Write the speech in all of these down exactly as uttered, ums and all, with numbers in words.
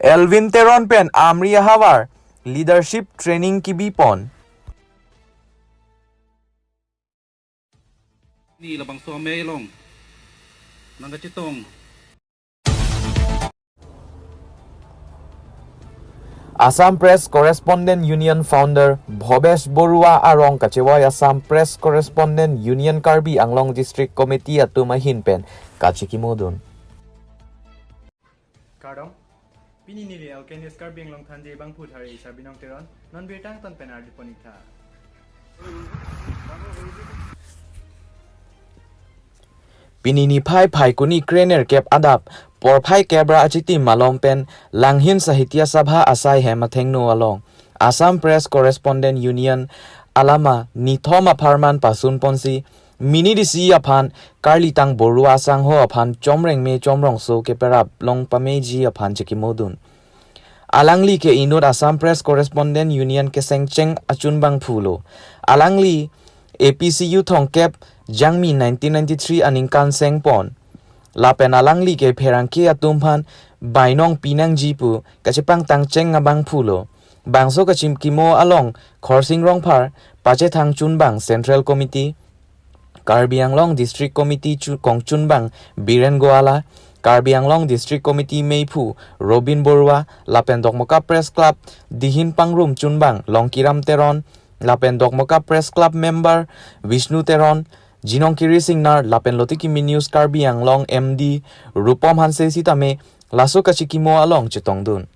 Elvin Teron pen Amri ahavar leadership training kibipon. Ni labangso amei along nangkachetong. Assam Press Correspondent Union founder Bhobesh Borua arong kachevoi Assam Press Correspondent Union Karbi Anglong District Committee atum ahin pen kachikimodun. Kardom. Pini neli L K News Karbi Anglong Thanji abangphu thari Isabinong Teron, non birta angton pen ardi ponik tha. Pini niphai Phaikuni krenerkep adap, porphai kep ra achitim malom pen, Langhin Sahitya Sabha asai hem athengno along Assam Press Correspondent Union alama nithom apharman pasun ponsi, mini D C aphan Karlitang Borua Sangho aphan chomreng me chomrongso keperap long pameji aphan chikimodun. Alangli ke inut Assam Press Correspondent Union kesengcheng achunbangphu lo. Alangli A P C U thongkep Jangmi nineteen ninety-three aningkan sengpon. Lapen alangli ke pherangke atum aphan bainong pinangji pu kachepangtangcheng abangphu lo. Bangso kachikimo along Khorsing Rongphar, pachethang chunbang Central Committee, Karbi Anglong District Committee chu-, kongchunbang Biren Goala, Karbi Anglong District Committee meiphu Robin Borua, lapen Dokmoka Press Club dihin pangrum chunbang Longkiram Teron, lapen Dokmoka Press Club member Vishnu Teron, Jinong Kiri Singnar, lapen Lotikimi News Karbi Anglong M D Rupom Hanse sitame laso kachikimo along chetongdun.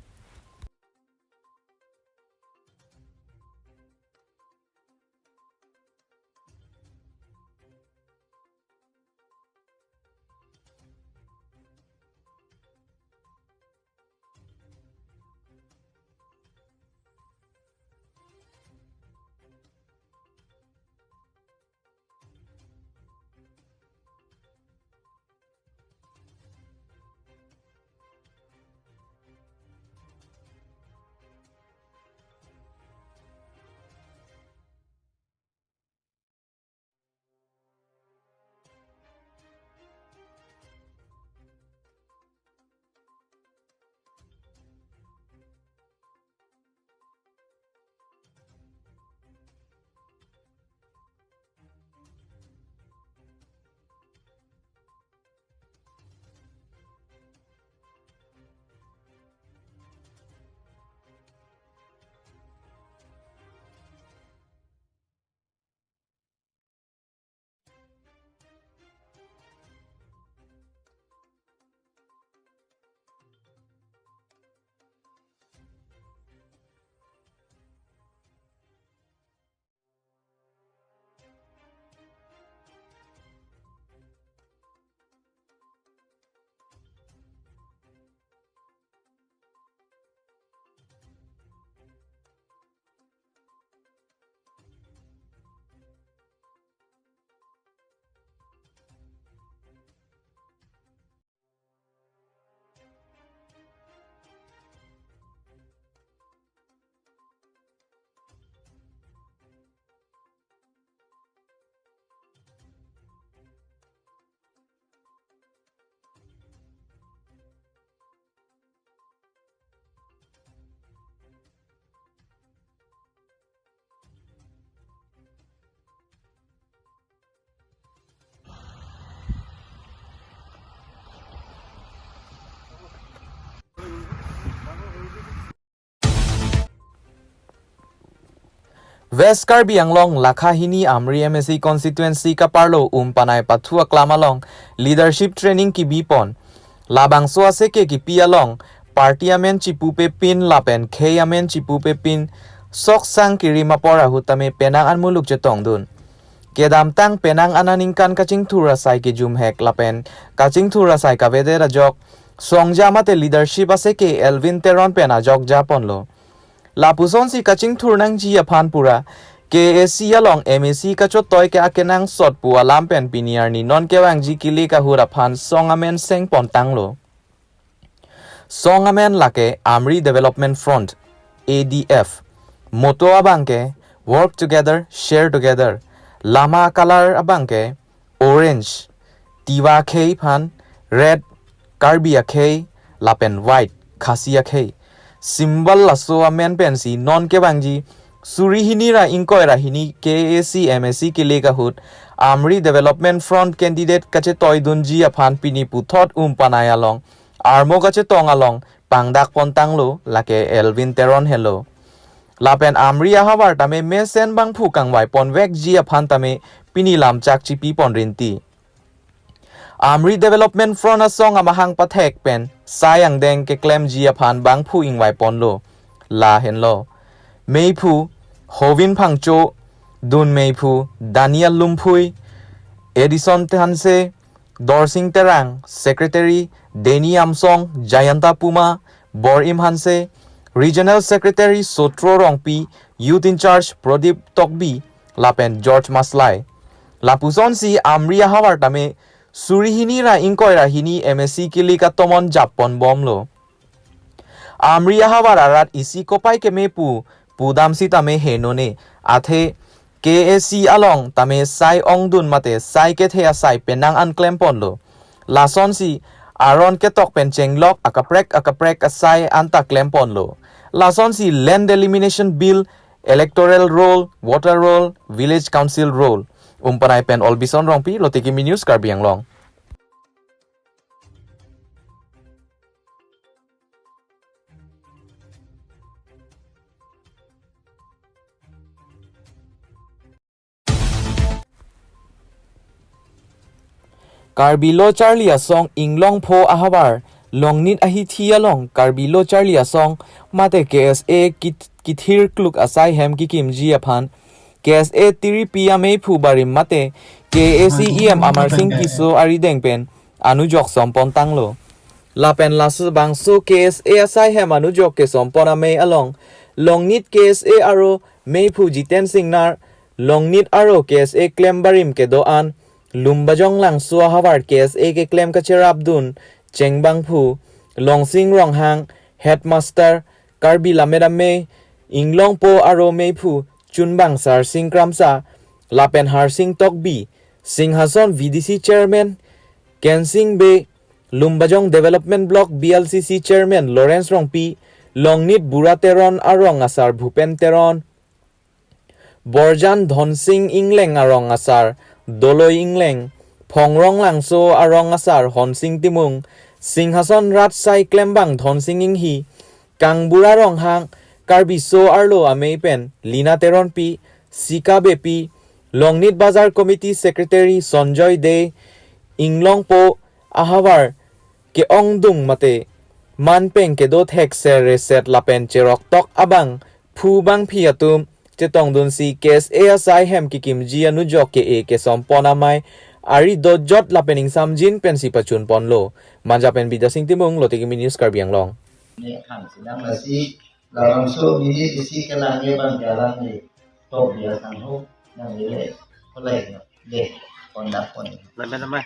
West Karbi Anglong lakha hini Amri M A C constituency kaparlo Umpanai Pathu aklam along leadership training kibipon. Labangso aseke kipi along party amen chipupe pin lapen khei amen chipupe pin sok sang kirim apor ahut tame penang anmuluk chetongdun. Kedamtang penang ananingkan kachingthur asai kejumhek lapen kachingthur asai kavedet ajok songja mate leadership aseke Elvin Teron pen ajok japonlo. Lapusonsi kachingthur nangji aphan pura K A A C along M A C kachotoi ke akenangsot pu alam pen pini arni non kevangji kilik ahut aphan song amen sengpon tanglo. Song amen lake Amri Development Front, A D F. Motto abangke Work Together, Share Together. Lama color abangke orange, Tiwa akhei aphan, red, Karbi akhei, lapen white, Khasi akhei. Symbol laso amen pensi non kevangji suri hini ra ingkoi ra hini K A A C M A C kilik ahut Amri Development Front candidate kachetoidunji aphan pini puthot Umpanai along armo kachetong along pangdak pontanglo, lake Elvin Teron henlo. Lapen Amri ahavar tame mesen bangphu kangvai ponvekji aphan tame pini lamchak chipi ponrinti. Amri Development Front asong amahang pathek pen sai angdeng keklemji aphan bangphu ingvai ponlo. Lahenlo: Meiphu Hovin Phangcho, Dun Meiphu Daniel Lumphui, Edison Hanse, Dorsing Terang, Secretary Deni Amsong, Jayanta Puma, Borim Hanse, Regional Secretary Sotro Rongpi, Youth in Charge Pradip Tokbi, lapen George Maslai. Lapusonsi Amri ahavar tame suri hini ra ingkoi ra hini M A C kilik atomon jappon bomlo. Amri ahavar arat isi kopai keme pu pudam sitame henone, athe K A A C along tame sai ongdun mate sai kethe asai penang an klemponlo. Lasonsi aron ketok pen chenglok akaprek akaprek asai anta klemponlo. Lasonsi Land Delimitation Bill, Electoral Roll, Voter Roll, Village Council Roll. Umpanai pen Olbison Rongpi, Loteki News, Karbi Anglong. Karbi Lo Charli Asong Inglongpho ahavar Longnit ahithi along Karbi Lo Charli Asong mate K S A kit-, kithir kluk asai hem kikimji aphan K S A tiripi ameiphu barim mate K A A C E M Amarsing Tisso arideng pen anujok sompontanglo. Lapen laso bangso K S A asai hem anujok kesompon amei along Longnit K S A aro meiphu Jiten Singnar, Longnit aro K S A klem barim kedo-an, Lumbajong Langso ahavar K S A keklem kacherapdun chengbangphu Longsing Ronghang, Headmaster, Karbi Lammet Amei, Inglongpo aro meiphu Chunbang Sarsing Kramsa, lapen Harsing Tokbi, Singhason V D C Chairman Kensing Bey, Lumbajong Development Block B L C C Chairman Lawrence Rongpi, Longnit Bura Teron arong asar Bhupen Teron, Borjan Dhonsing Ingleng arong asar Doloi Ingleng, Phongrong Langso arong asar Honsing Timung, Singhason rat sai klembang Dhonsing Inghi, Kangbura Ronghang, Karbi So Arlo amei pen Lina Teronpi, Sika Beypi, Longnit Bazar Committee Secretary Sonjoy Dey, Inglongpo ahavar ke-ongdung mate manpeng kedo thekser reset lapen cheroktok abangphu bangphi atum chetongdunsi K S A asai hem kikimji anujok ke-e kesompon amei ari dojot lapen ingsamjin pensi pachunponlo. Manja pen Bidya Sing Timung, Loteki News, Karbi Anglong. Ne khang sinang lasi labangso mini isi kelang ye bang jalan ni tok dia sangho nang ye le kolai no de kondak kon. Lammet amei.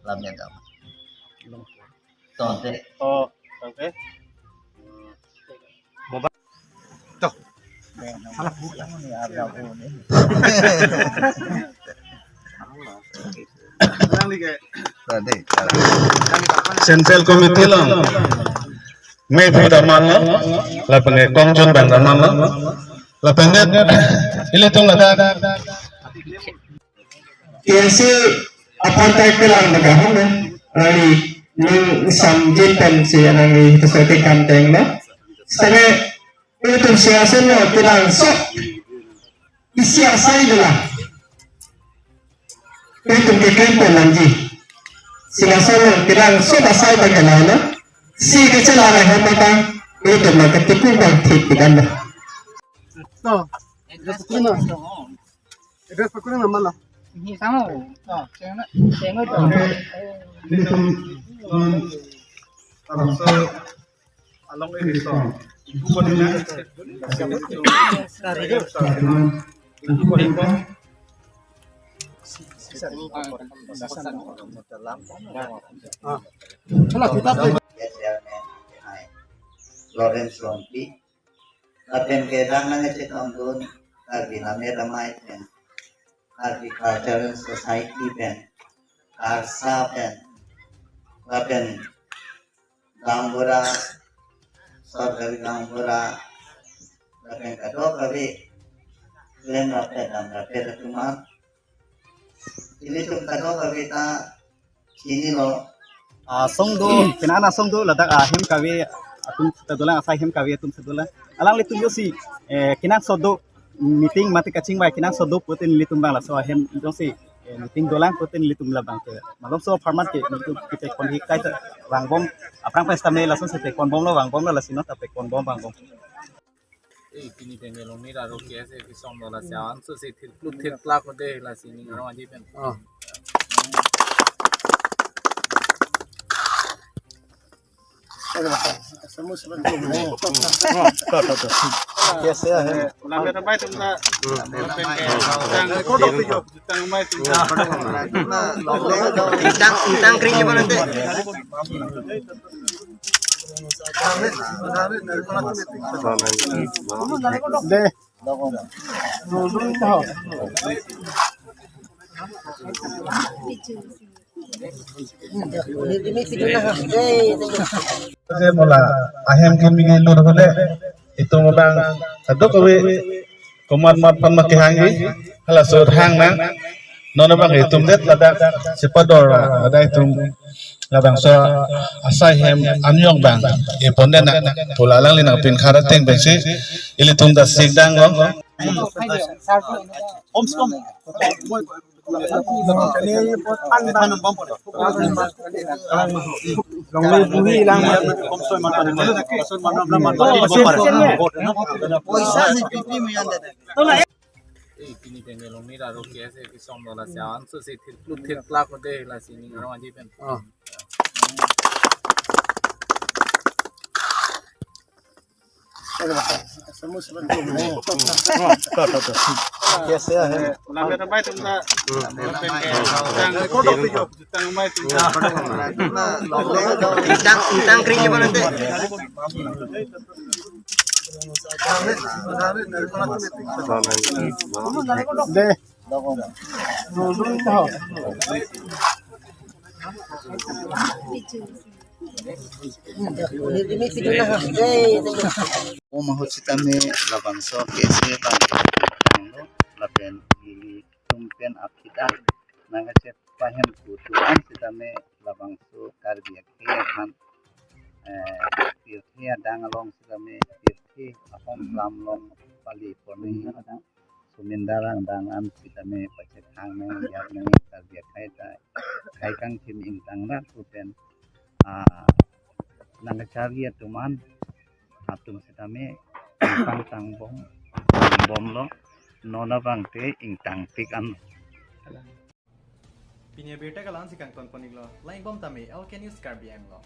Lammet amei. Tonte. Oh, oke. Mobile. Toh. Salah buka. Central Committee along meiphu ta manlo, lapen kongchon pen ta manlo, lapen ilitum ladak K S A aphan ta kelang baka hum ne, rari nung samjin pensi nangli ta sete kam tenglo. Sitame ilitum Singhason lo kenangsot isi asai dolang. Ilitum keklem pon nangji. Singhason lo kenangsot asai bang kelai lo. Si kechelai hem bang ilitum lo ketipu bang thik pidan lo. Address pakulang naman lah. Ini sama. Oh, saya nak, saya nak. Oke. Ini tuh, um, Tarso along ini tuh. Ibu kodinya. Ibu kodinya. Ah. Salah kita tuh. Lawrence Rongpi. Lapen kedam nangchetongdun Karbi Lammet Amei pen, Karbi Cultural Society pen, KARSA pen, lapen Gaonbura Sorkari gaonbura lapen kadokave klem rapet dam rapet atum an, ilitum kadokave ta chinilo. Asong do, penang asong do, ladak ahem kave atum ta dolang, asai hem kave atum ta dolang. Alanglitum josi, eh, kenangsot do, meeting mate kachingvai kenangsot do pute nelitum abang laso ahem jongsi, eh, meeting dolang pute nelitum labang ke. Malomso apharman ke nelitum kete kon hik kaita vangbom, aphrang pen sitame lasonsi te konbomlo, vangbomlo, lasi non ta te konbom vangbom. Eh, pini pen Longnit aro K S A kesong do lasi anso si thirplu thirplak ode lasi ning arong aji pen. Oh. Yes, ya, ya. Lambe tambai tum ta. Tang, tang mai tum ta. Intang, intang kering ni mana te? Deh. Ase mola ahem kimi ke lur hole itum abang kadokave komat mat pan ma kehangji, halaso hang nang. Non abang itum det ladak chepador, ladak itum labangso asai hem anyong abang ipon det nang. Pula alangli nangpinkha ateng pensi ilitum ta sikdang lo. Eh, pini pen Longnit aro K S A kesong do lasi anso si thirplu thirplak ode lasi ning arong aji pen. Oh. Yes, ya, ya. Lambe tambai tum ta. Tang, tang mai tum ta. Intang, intang kering ni mana te? Deh. Om ahut sitame labangso K S A abang lo, lapen nelitum pen aphi ta nangkachepahemthu atum an sitame labangso Karbi akhei aphan, eh, pirthe adang along sitame pirthe ahong lam along pali ponji adang sumin darang dang an sitame pachethang nang, yak nang, Karbi akhei ta khei kangthim ingtang ra pu pen, ah, nangkacharli atum an atum sitame ingtang tangbom, tangbomlo, non abang te ingtangpik an. Pini abirta ke la-ansi kangton pon-iklo, lang-ikbom tame, L K News Karbi Anglong.